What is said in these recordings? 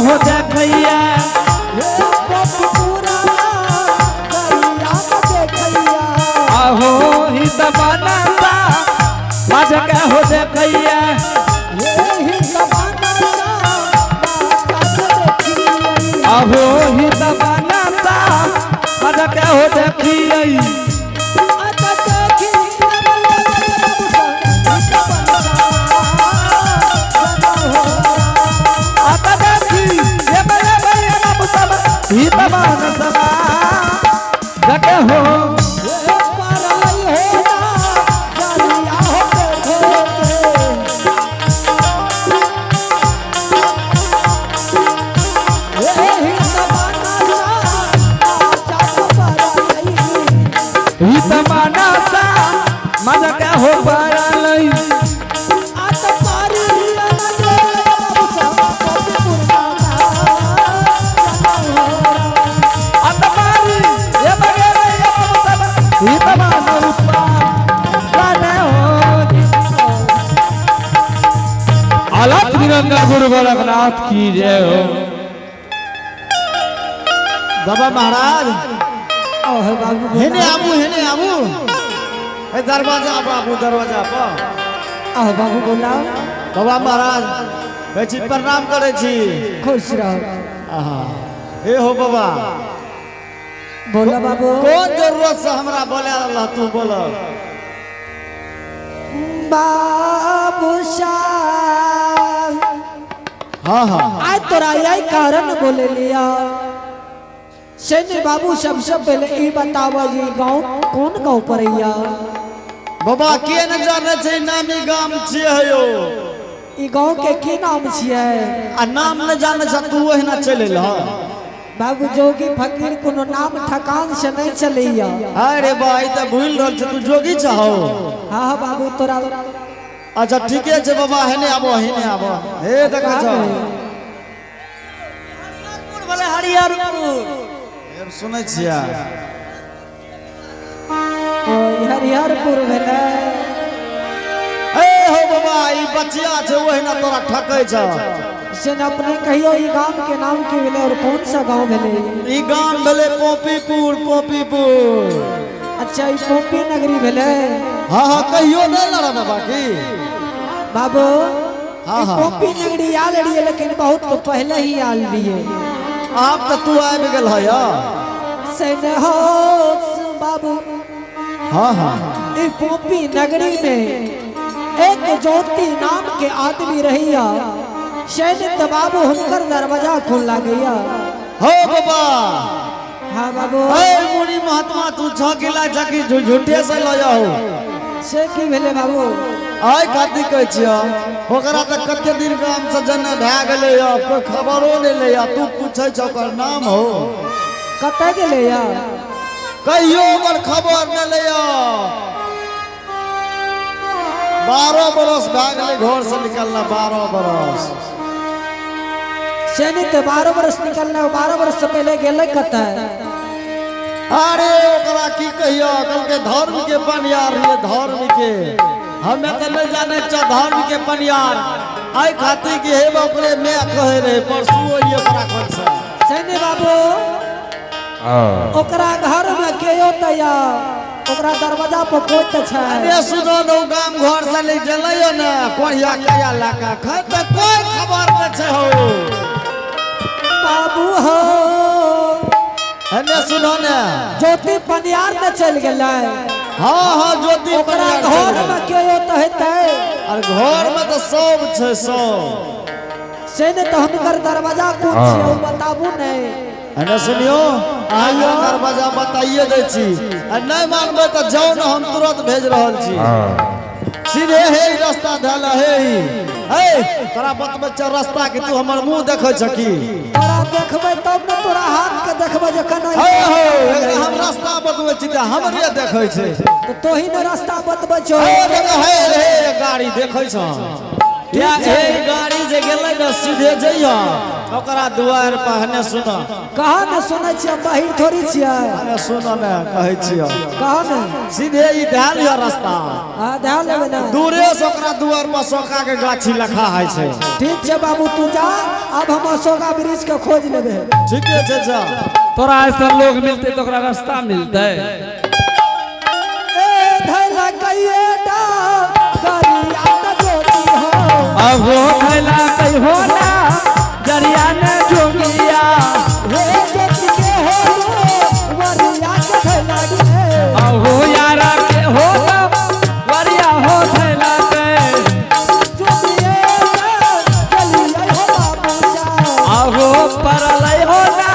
हो देखैया। आहो ही दबाना सा मज के हो देखैया। आहो ही दबाना सा मज के हो देखियै। आता देखी ये बड़े बड़े बाबू सब ही दबाना सा जके हो। ही दबाना सा मज के हो पड़लै। अतमारी ये बड़े बड़े बाबू सब ही दबाना उपा गाने हो। अलख निरंजन गुरु गोरखनाथ की जय हो। बाबा महाराज, हेने आबू, हेने आबू, ए दरवाजा पर आबू, दरवाजा पर। आहो बाबू, बोलाओ। बाबा महाराज, कहै छी प्रणाम करै छी। खुश रहो। आहा, हे हो बाबा। बोला बाबू। कोन जरूरत से हमरा बोला रहल तू बोल? बाबू साहब। हाँ हाँ आज तोरा यही कारण बोले लिया सैन्य बाबू। सबसे पहले ई बतावा, ये गांव कौन गांव पड़ैया? बाबा, के न जाने छै, नामी गाम छियै यौ। ई गांव के की नाम छियै? आ नाम न जाने छ, तू ओहिना चलि एलह? बाबू, जोगी फकीर कोनो नाम ठकान से नहीं चलैया। अरे बा, ई तऽ भूलि रहल छै, तू जोगी छहो? हाँ हाँ बाबू, तोरा अच्छा, ठीके छै बाबा, हेने आबो, हेने आबो, हे देखै छौ। भेलै हरिहरपुर। हे, सुनै छियै? ओ, ई हरिहरपुर भेलै। ए हो बाबा, ई बचिया छै, ओहिना तोरा ठकै छ। से न अपने कहियो, ई गांव के नाम की भेलै और कौन सा गांव भेलै? ई गाम भेलै पोपीपुर, पोपीपुर। अच्छा, ई पोपी नगरी भेलै। हाँ हाँ कहियो नहि लड़ा बाबा की? बाबू, ई पोपी नगरी आल रहिए, लेकिन बहुत तो पहले ही आल रहिए। आब तऽ तू आबि गेल है। से न हो बाबू, हाँ हाँ ई पोपी नगरी में एक ज्योति नाम के आदमी रहिया। सैनिक तो बाबू, हुनकर दरवाजा खोल गया। हो बाबा। हाँ बाबू। ए मुनि महात्मा, तू छ गिला छ कि झूठे से लऽ जाओ? से की भेलै बाबू? आइ खातिर कहै छियौ, ओकरा तऽ कते दिन गाम से जने भए गेलै यऽ, कोई खबरो नहि लैया, तू पूछै छ ओकर नाम हो। कतऽ गेलै या? कहियो ओकर खबर नहि लैया। 12 बरस भए गेलै घर से निकलना, 12 बरस। से नहीं तऽ 12 बरस निकलना, 12 बरस से पहले गेलै कतऽ? अरे, ओकरा की कहियो, कहलकै धर्म के पनियार रहिए, धर्म के। हमे तऽ नहि जानै छ धर्म के पनियार। आइ खातिर कि हे ओकरे मैं कहै रहे, परसू अइए ओकरा घर से। से नहीं बाबू, ओकरा घर में केयो तऽ या ओकरा दरवाजा पर कोई तऽ छै? अरे सुनो न, उ गाम घर से ले गेलै ने कोढ़िया कया लगा खै, तऽ कोई खबर नहि छै हो। बाबू हो। एने सुनो ने। ज्योति पनियार ने चलि गेलै? हाँ हाँ ज्योति ओकरा पनियार घर चलि में गेलै। केयो तऽ हेतै? अरे, घर में तऽ सब छै, सब। से नहि तऽ हुनकर दरवाजा कोन छै, ओ बताबू ने। एने सुनियो, अहाँ दरवाजा बताइए दै छी, आ नहि मानबै तऽ जाउ ने, हम तुरंत भेज रहल छी। सीधे हे ई रास्ता धैल हे ई। हे, तोरा बतबै छ रास्ता कि तू हमर मुंह देखै छ की? तोरा देखबै तब ने, तोरा हाथ के देखबै जे केना। हे हो, एकरा हम रास्ता बतबै छी तऽ हमरे देखै छै। तऽ तोही ने रास्ता बतबै छौ। हे देख, हे हे गाड़ी देखै छ या? हे गाड़ी जे गेलै ने सीधे जइयो ओकरा दुआर पर हने सुन। कहा ने सुनै छियै, बाहिर थोड़ी छियै। अरे सुन ने कहै छियो। कहा ने। सीधे ई धैल यो रास्ता। हाँ ध्यान लेबै ना। दूरे से ओकरा दुआर पर सोका के गाछी लखा है छै। ठीक छै बाबू तू जा, अब हम अशोका ब्रिज के खोज लेबै। ठीके छै जा। तोरा ऐसा लोग मिलते तो ओकरा रास्ता मिलते। ए धैला कहिए डा करिया त ज्योति हो। अहो धैला कहियो ना जरिया ने जोगिया। हे ज्योति के हो वरिया के धैला के। अहो यारा के हो वरिया हो धैला के। ज्योतिए चलिए हो बाबू सा। अहो परलै हो ना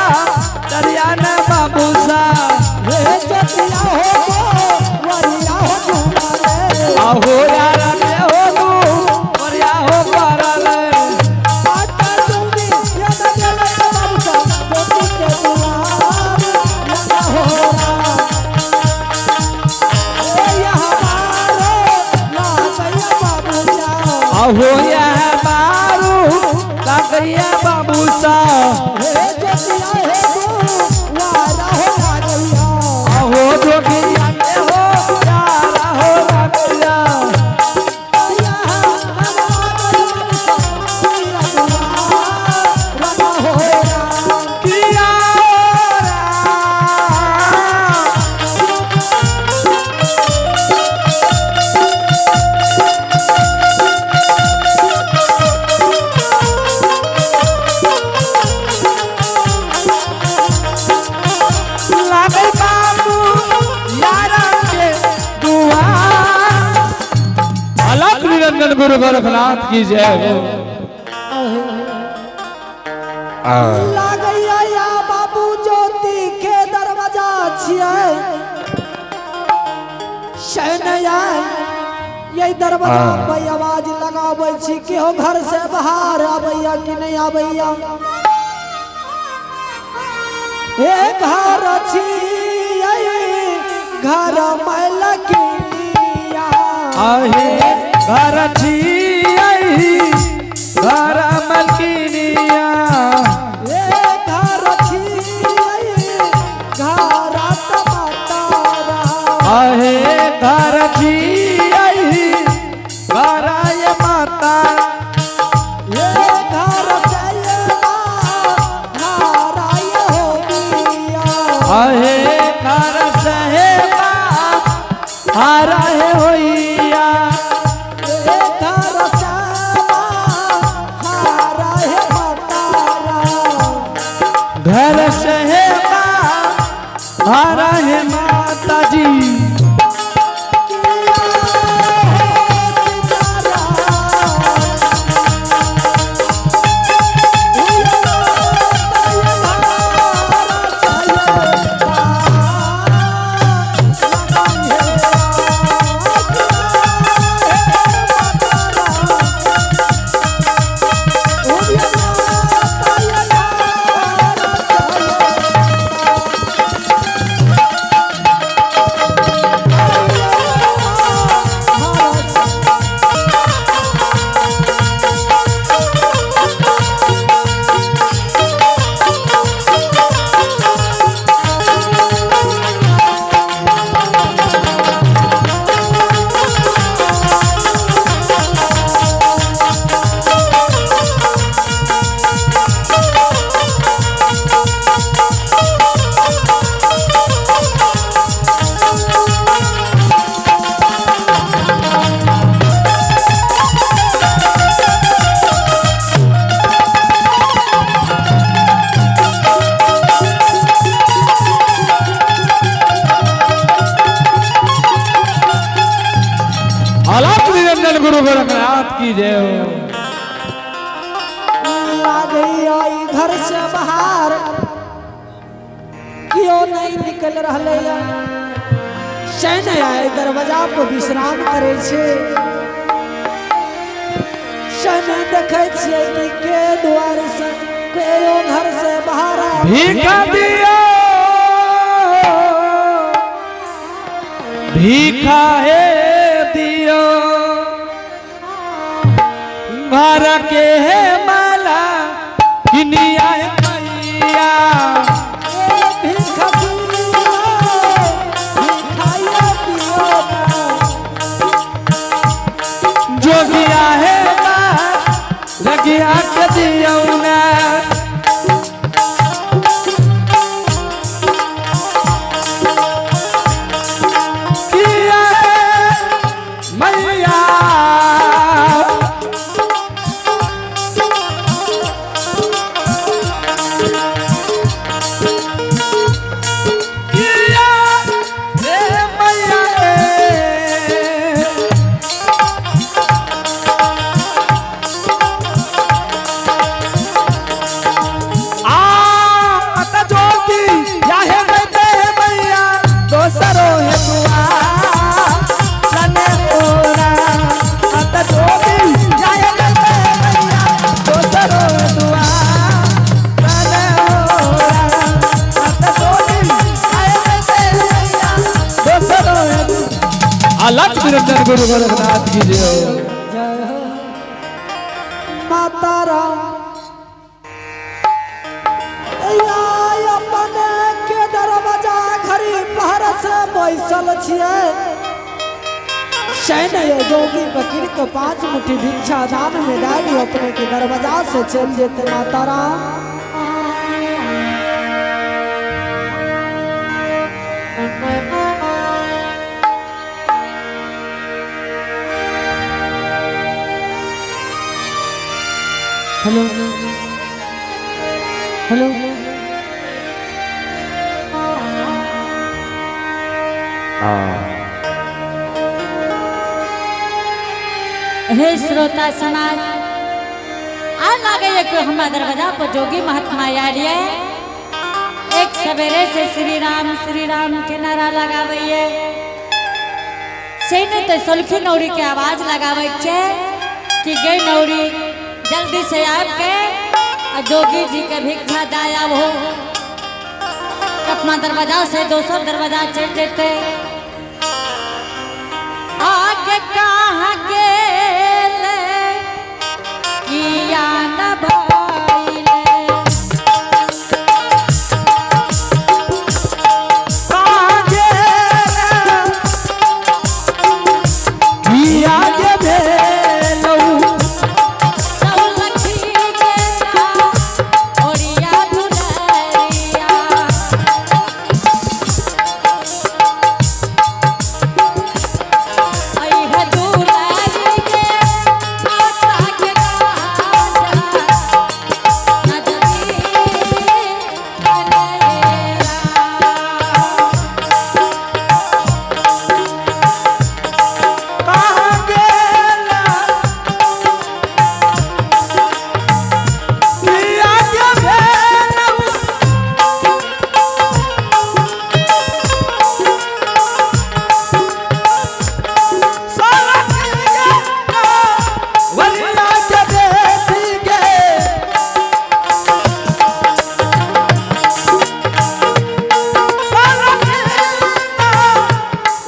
जरिया ने बाबू सा। हे ज्योतिया हो वरिया हो झूमारे। अहो यारा के हो वरिया हो परलै। माता चुंगी ये चले बाबू सा ज्योति के दुआर लगा हो ए यहाँ मारो ला गया बाबू सा। अहो यह बारू लागैया बाबू सा। हे ज्योतिया हे वारा हो गया। अहो जोगिया के हो यारा हो लागैया। किया रा। लागे बाबू यारा के दुआर। अलख निरंजन गुरु गोरखनाथ की जय हो। लागैया या बाबू ज्योति के दरवाजा छियै शनया यही दरवाजा पे आवाज लगाबै छी केहो घर से बाहर आबैया कि नहीं आबैया। ए घर छियै घर मलकिनिया। आहे घर छियै घर मलकिनिया। ए घर छियै घर मातारा। आहे घर छियै घर ये माता। ए घर चलवा नाराय हो गया। आहे घर सहेबा हारा है होइया। ए घर चलवा नाराय मातारा। घर सहेबा हारा है माता जी। अलख निरंजन गुरु गोरखनाथ की जय हो। लागैया ई घर से बाहर क्यों नहीं निकल रहले या। शैन आए दरवाजा पर विश्राम करे छे। शैन देखे छियै कि के द्वार से के घर से बाहर आबै। भीखा दियो भीखा हे दियो। हार के माला किनिया मैया। भीख दियो, भिखाइयो दियो ना। जोगिया है रगिया के दियौ ना। किया है मैया। किया रे मैया रे। आता जोगी याहे बैठे हैं मैया दोसरो है दुआ सने ओरा। आता जोगी याहे बैठे हैं मैया दोसरो है दुआ सने ओरा। आता जोगी याहे बैठे हैं मैया दोसरो है दुआ। अलख निरंजन गुरु गोरखनाथ की जय हो। जय हो माता राम। अपने के दरवाजा घड़ी पहर से बैसल छियै। सैन्य जोगी फकीर के 5 मुट्ठी भिक्षा दान में दे दियो, अपने के दरवाजा से चल जेते माता राम। हेलो हेलो हे श्रोता समाज, आ लागे कि हमारा दरवाजा पर जोगी महात्मा आयल ये। एक सवेरे से श्री राम के नारा लगाबैये। से नहीं तो सोलखी नौरी के आवाज लगाबै छे कि गई नौरी जल्दी से आब के आ जोगी जी के भिक्षा दाया हो। अपना दरवाजा से दोसर दरवाजा चल जेते। आगे कहाँ गेले किया न भइले। किया के भेलौ। सौलखी के ओरिया दुलरिया। अइह दुलारी के माता के राजा नजरी कनेरा। कहाँ गेला किया के भेलौ। सड़क के वलिया के बेटी के। सड़क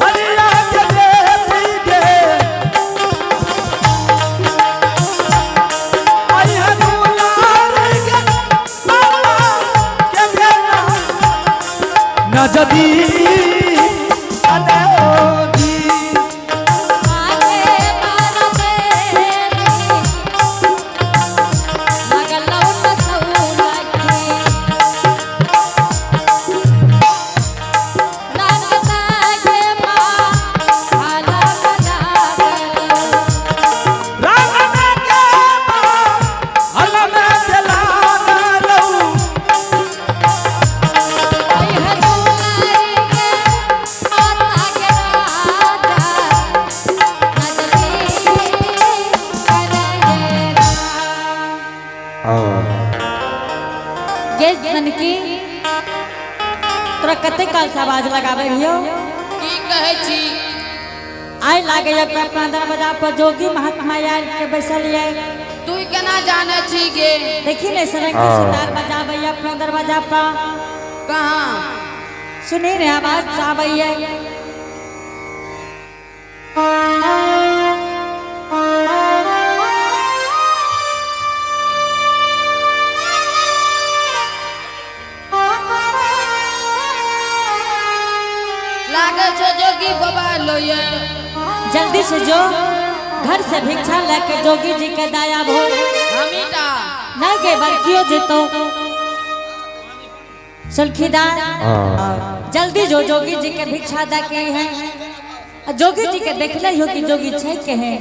वलिया के बेटी के। आई है दुलार के मामा के भेला। नजदी अनोदी। आगे बारदेनी लगलौ न सौलखी। लगता गे माँ भाला बनागल। राम के अलम चला अइह दुलारी के माता के राजा नजरी कनेरा। गे जनकी, तोरा कते काल से आवाज लगाबै हियौ? की कहै छी? आइ लागैया कि अपना दरवाजा पर जोगी महात्मा आयल के बैसल ये। तू केना जानै छी गे? देखी ने सरंगी सितार बजाबैया अपना दरवाजा पर। कहाँ? सुनी ने आवाज आबैया। से जो घर से भिक्षा लेके जोगी जी के दया भो। हमीटा। नहीं गे बड़कियो जेतो सुलखीदार जल्दी जो जोगी जी के भिक्षा दे के हैं। जोगी जी के देखले हो कि जोगी छै के हैं।